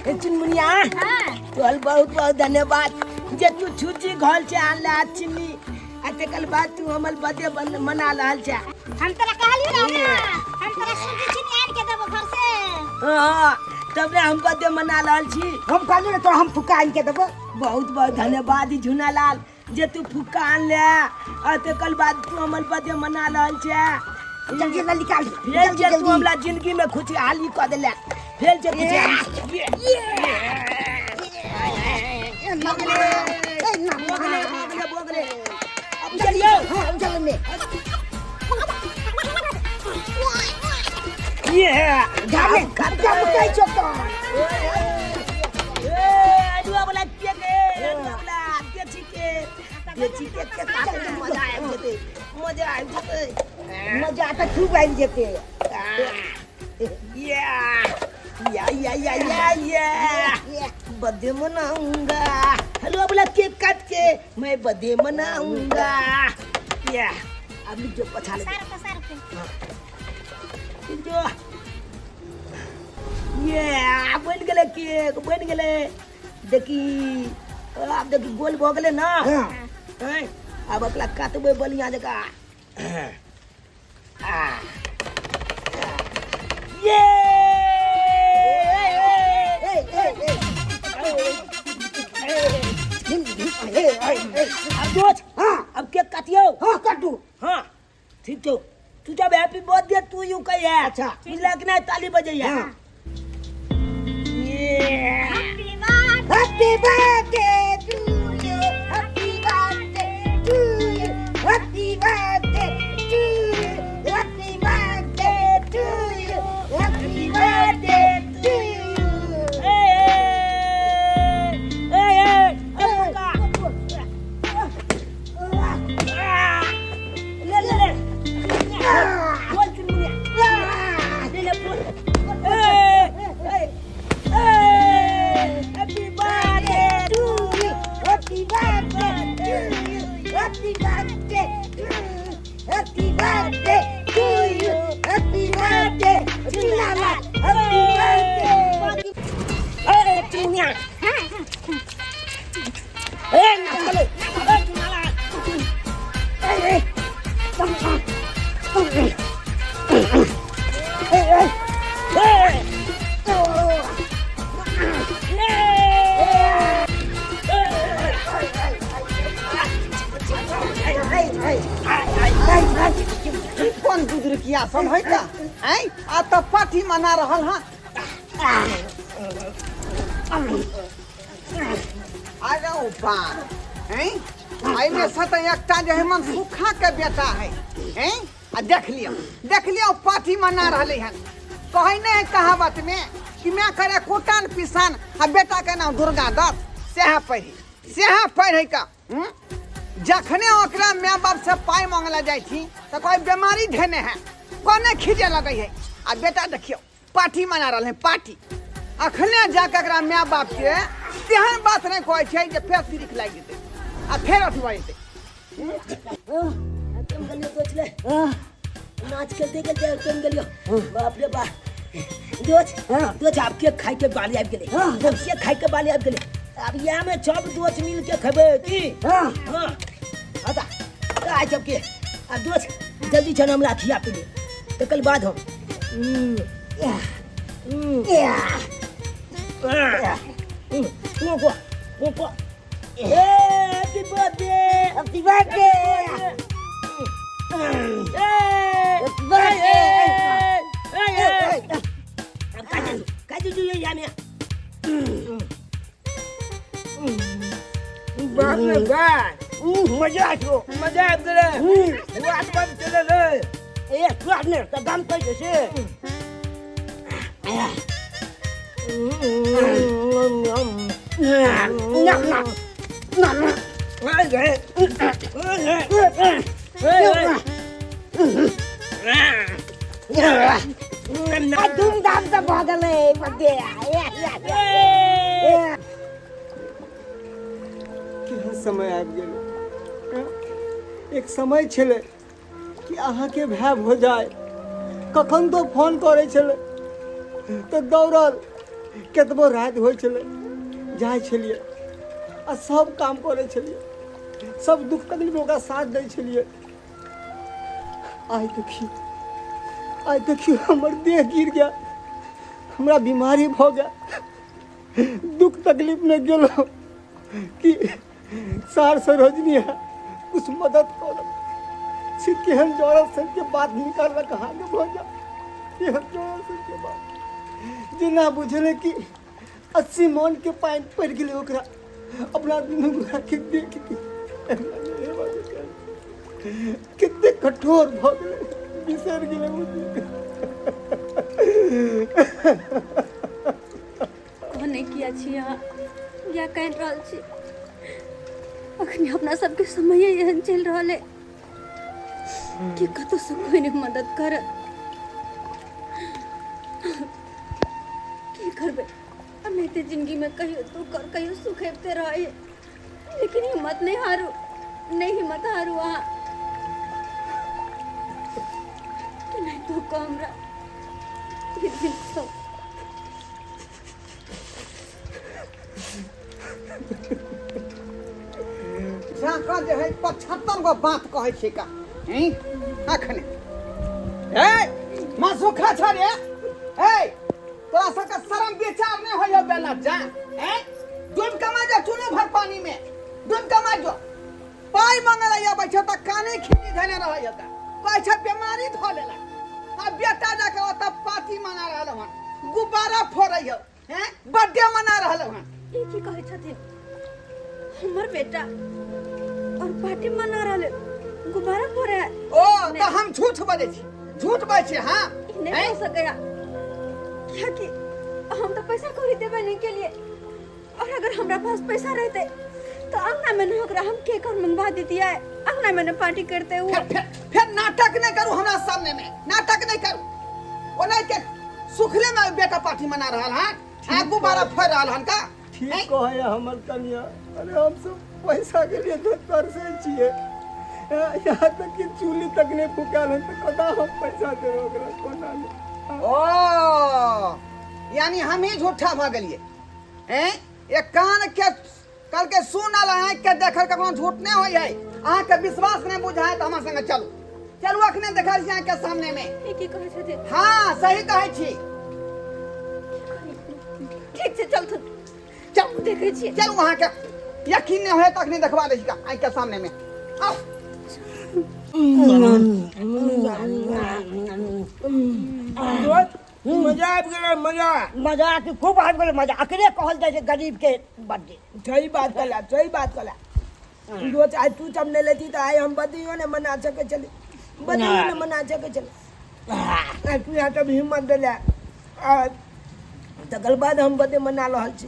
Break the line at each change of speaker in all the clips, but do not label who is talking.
चुनमुनिया
हाँ
तोहर बहुत बहुत धन्यवाद जे तू छुच्ची घोल छै आनला चीनी आ तकर बाद तू हमर बर्थडे मना रहल छै।
हम तोरा कहलियो ना, हम तोरा सूजी चीनी आन के देबो घर से।
हाँ, तब ने हम बर्थडे मना रहल छी।
हम कहलियो ना तोरा हम फुक्का आनि के देबो।
बहुत बहुत धन्यवाद झुना लाल जे तू फुक्का आनले आ तकर बाद तू हमर बर्थडे मना रहल छै।
जल्दी जल्दी निकाल,
फेर
जल्दी
जे तू
जल्दी।
हमरा जिंदगी में खुशहाली कऽ देले, फेर जे खुशहाली। Bogle Bogle Bogle. अब चलियो।
हाँ, चलो ने।
ये
जाने, जाने, कहीं चोट।
ए, अडुआ वाला के गे, अडुआ वाला के छी के? के छी के, के काटे के मजा आबि जेतै, मजा आबि जेतै।
मजा तऽ खूब आबि जेतै।
या या या या या या बर्थडे मनाऊंगा, हलवा वाला केक काट के मैं बर्थडे मनाऊंगा। या अब जो पछा ले।
सार पे, सार पे।
जो ये बन गेलै केक, बन गेलै। देखी आब देखी गोल भऽ गेलै ना।
हाँ।
हैं, आब ओकरा काटबै बढ़िया जकाँ। आ। ये!
ए, ए, ए। ए, ए, ए।
अब दोस्त,
हाँ।
अब केक काटियो।
हाँ, काटू।
हाँ, ठीक छौ। तू जब हैप्पी बर्थडे तू यू कहिया।
अच्छा।
बुझला कि नहीं? ताली बजैया।
हाँ।
ये।
Happy birthday to you, happy birthday to you, happy birthday to you, happy birthday to you, happy birthday to you.
ए, ए, ए, ए, ए, ले, ले, ले। बोल चुनमुनिया। ले, ले, बोल। ए, ए, ए, happy birthday
to you, happy birthday to you, happy birthday to you, happy birthday to you, happy birthday to Lala, happy birthday.
ए, चुनमुनिया। ए, ना चले। ए, चुनाला।
ए, ए, ए, ए,
ए,
कोन बुजुर्गिया सब है का? आँय, आ तऽ पार्टी मना रहल हँ। अरे ओ बा, आँय, एहिमे से तऽ एकटा जे है मनसुखा के बेटा है, आँय, आ देख लियौ, देख लियौ पार्टी मना रहलै हन। कहै नहि है कहावत में कि मैं करे कुटान पिसान आ बेटा के नाम दुर्गा दत्त, सएह पढ़ी, सएह पढ़ै का। जखने ओकरा माय बाप से पाइ मांगला जाइ छी तऽ कोई बीमारी धेने है, कोने खींचे लगै है। आ बेटा देखियौ पार्टी मना रहल है पार्टी। अखने जाके एकरा माय बाप के तेहन बात नहि कहै छै जे फेर तिरिक लागि जेतै आ फेर अथी भऽ जेतै।
तुम गलियो दोस्त ले। नाच खेलते खेलते तुम गलियो। बाप रे बाप। दोस्त, दोस्त, आब केक खाइ के बाली आबि गेलै। आब केक खाइ के बाली आबि गेलै। आब इएह में सब दोस्त मिल के खेबै की?
हाँ।
हाँ। हाँ तऽ, तऽ आइ सबके। आ दोस्त, जल्दी छन हमरा खिया पी ले। तकर बाद हम। को, को, को। ए, happy birthday!
Happy birthday!
ए,
Happy birthday!
ए, ए, ए। अब काटे दो, काटे दो ये यामिया। बाप रे बाप।
मजा आयो।
मजा आबि गेलै। बात बात चलै रे।
ए, स्वाद ने तऽ दम कहै छै से। ना, ना, ना, ना। आ धूमधाम से भऽ गेलै बर्थडे।
केहन समय आबि गेलै। एक समय छलै कि अहाँके भाय भौजाइ कखन तो फोन करै छलै तऽ दौड़ल
कतबो राति होइ छलै जाइ छलियै आ सब काम करै छलियै, सब दुख तकलीफ ओकरा साथ दै छलियै। आइ देखियौ, आइ देखियौ हमर देह गिर गया, हमरा बीमारी भऽ गया, दुख तकलीफमे गेलहुँ कि सार सरोजनी है कुछ मदद करो छी, केहन जड़ल सन के बात निकाललक अहाँके भऽ जा, केहन जड़ल सन के बात जेना बुझलै कि 80 मन के पानि पड़ि गेलै ओकरा अपना दुनू गोटाके देख के एना नहि हेबाक चाही। कते कठोर भऽ गेलै, बिसरि गेलै ओ दिन।
कहने किया छी अहाँ या कहि रहल छी? अखनी अपना सबके समय एहन चलि रहल है कि कतौ से कोई नहीं मदद करत। की करबै, एनाहिते जिंदगी में कहियो दुख और कहियो सुख अबिते रहे, लेकिन हिम्मत नहीं हारू, नहीं हिम्मत हारू अहाँ कि नहीं दुख हमरा ई दिन सब।
जाका जे है 75 गो बात कहै छै का हैं अखने ए मासू खा छ रे। ए तोरा सबके शरम विचार नहीं होय बेला जा हैं डूब के मार जा चुनो भर पानी में डूब के मार जो। पाई मंगल आबै छ त काने खिनी धने रहै त कहै छ बीमारी धऽ लेलक आ बेटा जाके ओतऽ पार्टी मना रहल हन, गुब्बारा फोड़ै हौ हैं बर्थडे मना रहल हन।
ई की कहै छथिन? हमर बेटा और पार्टी मना रहल, गुब्बारा फोड़े है।
ओ तऽ हम झूठ बजै छी, झूठ बजै छी। हाँ
ई नहीं हो सकैया, कियाकि हम तो पैसा कौड़ी देबै नहीं के लिए, और अगर हमरा पास पैसा रहते तो अंगना में न ओकरा हम केक और मंगवा देतियै, अंगना में न पार्टी करते हुए।
फिर फिर फिर नाटक नहीं करू हमरा सामने में, नाटक नहीं करू। ओना के सुखले में बेटा पार्टी मना रहल हन, आ गुब्बारा फोड़ रहल हन का?
ठीक कहै हमर कनिया। अरे हम सब पैसा के लिए तो तरसे छियै, यहाँ तक कि चूल्ही तक नहीं फुकायल हन तऽ कता हम पैसा देबै ओकरा कोना नहि।
ओ यानी हम ही झूठा भऽ गेलियै हैं? एक कान के कल के सुनल आँखि के देखल कखनो झूठ नहीं होइ है। अहाँके विश्वास नहीं बुझाय तऽ हमरा संगे चलू, चलू अखने देखै छी अहाँके सामने में।
ई की कहै छथिन?
हाँ सही कहै छी।
ठीक छै चलथुन,
चलू
देखै छियै।
चलू अहाँके यकीन नहीं होय तऽ अखने देखबा दै छी आँखि के सामने में। आउ।
मजा आबि गेलै, मजा
मजा कि खूब आबि गेलै मजा। अकरे कहल जाइ छै गरीब के बर्थडे।
सही बात कहला, सही बात कहला दोस्त। आइ तू सब नहि लेती तऽ आइ हम बदियो नहि मना सकै छली, बदियो नहि मना सकै छली। आइ तू यहाँ सब हिम्मत देले आ तकर बाद हम बर्थडे मना रहल छी।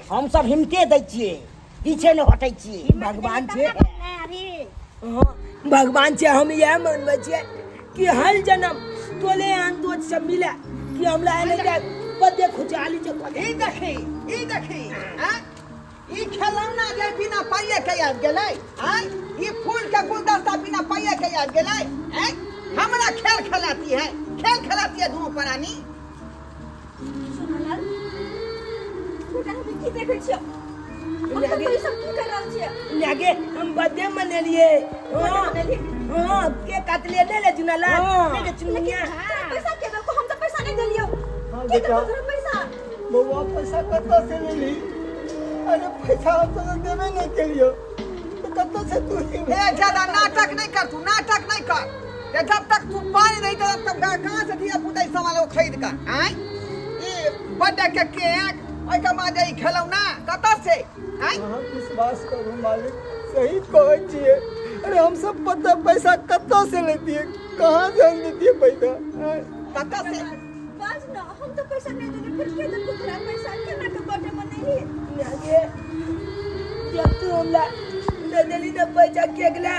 हम सब हिम्मते दै छियै, पीछे नहि हटै छियै।
भगवान छै,
अभी
हाँ भगवान छै। हम इएह मनबै छियै कि हर जन्म तोले एहन दोस्त सब मिले कि हमरा एने के बर्थडे खुशहाली से कटे।
ई देखी, ई देखी, हाँ? ई खेलौना जे बिना पाइये के आबि गेलै, हाँ? ई फूल के गुलदस्ता बिना पाइये के आबि गेलै, हैं? हमरा खेल खेलाती है, खेल खेलाती है दुनू प्राणी।
सोनालाल बेटा, हम की देखै छियै? हम तो ई सब की कर रहल छियै?
लागे हम बर्थडे मनेलिए। हाँ हाँ के काटलिए नहीं ले चुनालाल, नहीं ले चुनमुनिया।
तोरा पैसा के देलको? हम तो पैसा नहीं देलियौ।
हाँ
के
बेटा।
देलको तोरा पैसा?
बौआ पैसा कतऽ से लेली? अरे पैसा हम तो देबे नहीं केलियो तो कतऽ से तू देबे?
ए ज्यादा नाटक नहीं कर तू, नाटक नहीं कर। ये जब तक तू पानी नहीं दे तब कहाँ से धिया पुता ई सामान वो खरीद कर आय? ई बर्थडे के केक ओहिके बाद ई खेलौना कतऽ से आय?
अहाँ विश्वास करू मालिक, सही कहै छियै। अरे हम सब पता पैसा कतऽ से लेतियै, कहाँ से हम देतियै पैसा आँय?
कतऽ से?
बाज ना, हम तो पैसा नहीं देलियै, फिर के देलको तोरा पैसा? केना के बर्थडे मनेली?
लागे जब तू हमरा दे देली ना पैसा केक ला,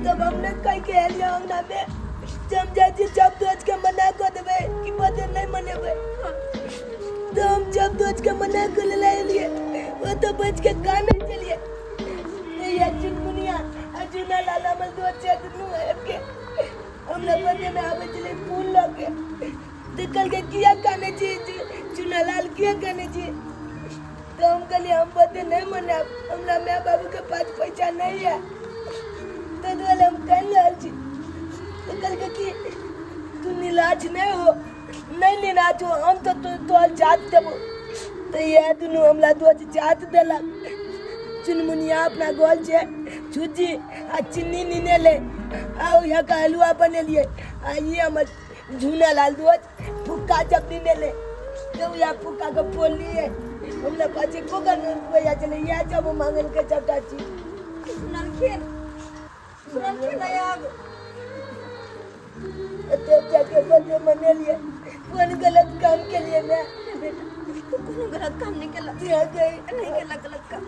तब हमने कह के एलियै अंगना में जम जाइ छी जब दोस्त के मना कर देबै कि बर्थडे नहीं मनेबै, तो हम जब दोस्त के मना कर ले एलियै वो तो बच के काने चलिए। ये चुनमुनिया आ चुना लाला हमर दोस्त छै दुनू आबि के हमरा बर्थडे में आबै छलै फूल लऽ के, तऽ कहलकै किया काने छी चुना झूना लाल किया कहने छी तो हम कहलिए हम बर्थडे नहीं मनाब, हमरा माय बाबू के पास पैसा नहीं है, तो दुआरे हम कह रहल छी। तो कहलकै कि तू निलाज नहीं हो, नहीं निलाज हो, हम तो तोहर जात देबो। तो यह दुनू हमरा दोस्त जात देलक। चुनमुनिया अपना गोल छे छुजी आ चीनी नीने ले आ यहाँ का हलवा बनेलिए आ ये हमर झूना लाल दोस्त फुक्का जब नीने ले तो यहाँ फुक्का के फोड़लिए। हमरा पास एको गो रुपया चले यह जब मांगल के सबटा चीज।
सुनलखिन सुनलखिन आब
एते जाके बर्थडे मनेलिए, कोन गलत काम के लिए मैं?
बेटा तू कोनो गलत काम नहीं केला,
दिया गई
नहीं केला गलत काम।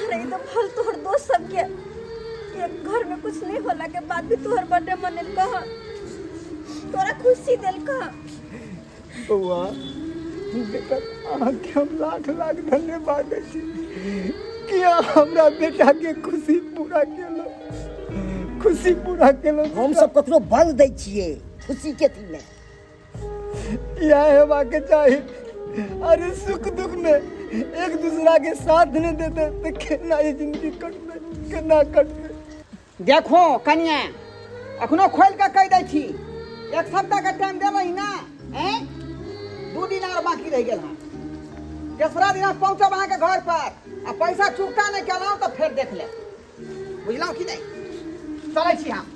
अरे ई तो भल तोहर दोस्त सबके कि घर में कुछ नहीं होला के बाद भी तोहर बर्थडे मनेल कह, तोरा खुशी देल कह।
बौआ बेटा अहाँके हम लाख लाख धन्यवाद दै छी कि अहाँ हमरा बेटा के खुशी पूरा केलहुँ, खुशी पूरा केलहुँ।
हम सब ककरो बल दै छियै खुशी के दिन में,
इएह हेबाक चाही। अरे सुख दुख में एक दूसरा के साथ नहीं देते तो केना ई जिंदगी कटतै, केना कटतै।
देखो कनिया अखनो खोल के कहि दै छी, एक सप्ताह के टाइम देबै ना, हैं 2 दिन और बाकी रह गेल हन। तेसरा दिन पहुंचब अहाँके घर पर आ पैसा चुकता नहीं केलहुँ तो फेर देख लेब, बुझलहुँ कि नहीं? चलै छी हम।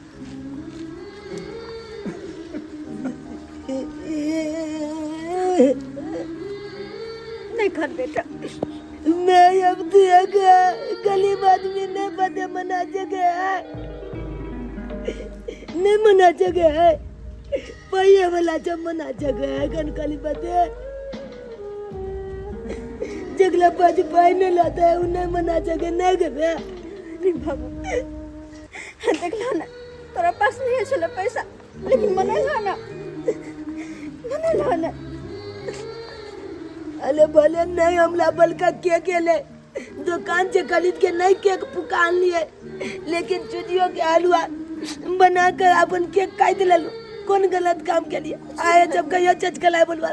नहीं कर बेटा,
मैं अब दिया गया गरीब आदमी नहीं बर्थडे मना जगह है, नहीं मना जगह है, पहिए वाला जब मना जगह है कनकली बर्थडे जगला पाँच पाई नहीं लाता है उन्हें मना जगह नहीं गए।
नहीं बाबू देखला ना तोरा पास नहीं है छलो पैसा, लेकिन मनेला ना, मनेला ना।
अरे भले नहीं हमला बलका केक ले दुकान से खरीद के नहीं केक पुकान लिए, लेकिन चुजियो के हलवा बना कर अपन केक काट लेलू। कौन गलत काम के लिए आए जब कहियो चचकला बोलवा,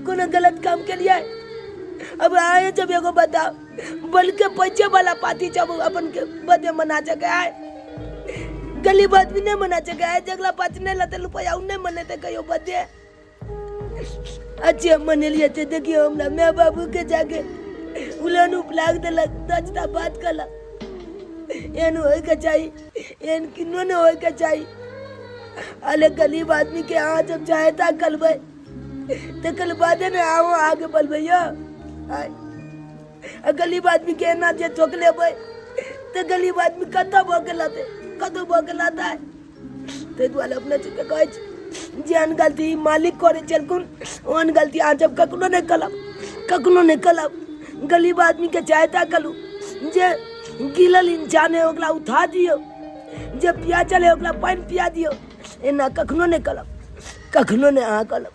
कौन गलत काम के लिए अब आए जब एगो बताओ बल के पैसे वाला पाती जब अपन के बर्थडे मना सके आए, गरीब आदमी नहीं मना सके आए, जगला पाती नहीं लते रुपया उ नहीं मनेते कहियो बर्थडे। अच्छे हम मनेलिए थे, देखियो हमरा my बाबू के जाके उलन उपलाग देलक, दसटा बात कलक। एहन होय के चाही, एहन किनो नहीं होय के चाही। अरे गरीब आदमी के अहाँ जब सहायता करबै तकर बादे ने आओ आगे बढ़बै यौ। आ गरीब आदमी के एना जे ठोक लेबै तऽ गरीब आदमी कतऽ भऽ के लतै, कतऽ भऽ के लतै। ताहि दुआरे अपना सबके कहै छी जेहन गलती मालिक करै छलखुन ओहन गलती अहाँ सब कखनो नहि करब, कखनो नहि करब। गरीब आदमीके सहायता करू, जे गिरल इंसान है ओकरा उठा दियौ, जे पियासल है ओकरा पानि पिया दियौ। एना कखनो नहि करब, कखनो नहि अहाँ करब।